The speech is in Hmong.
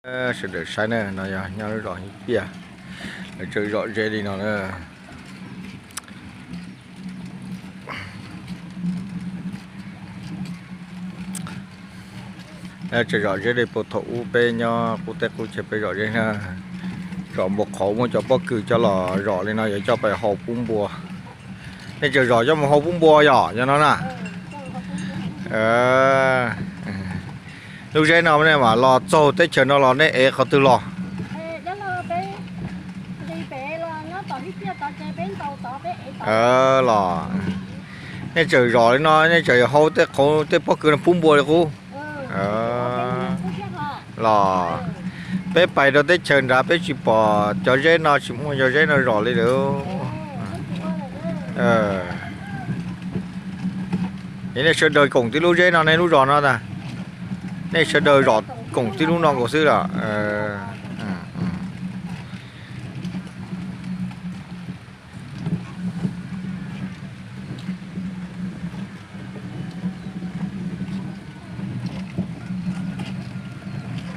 Sawv daws saib na, no yog nyob lub zos Hib Piaj, lawv tseem zom zeb li no na. Tseem zom zeb li puag thaum ub peb nyob qub teb qub chaw peb zom zeb na. Zom npua qhauv muaj cov pob kws coj los zom li no yuav coj pais hau pub npua. Nej tseem zom coj mus hau pub npua yom, yog no na. Lub zeb no nej mam los txog teb chaws no los nej ev qhov twg los? Los, nej tseem zom li no nej tseem hau tej qhauv tej pob kws no pub npua li qub. Los peb pais rau teb chaws nrad peb tsis pom cov zeb no, tsis muaj cov zeb no zom li lawm. Nej sawv daws koom tib lub zeb no, nej lub zos no tas, nej sawv daws zom koom tib lub no nkaus xwb los?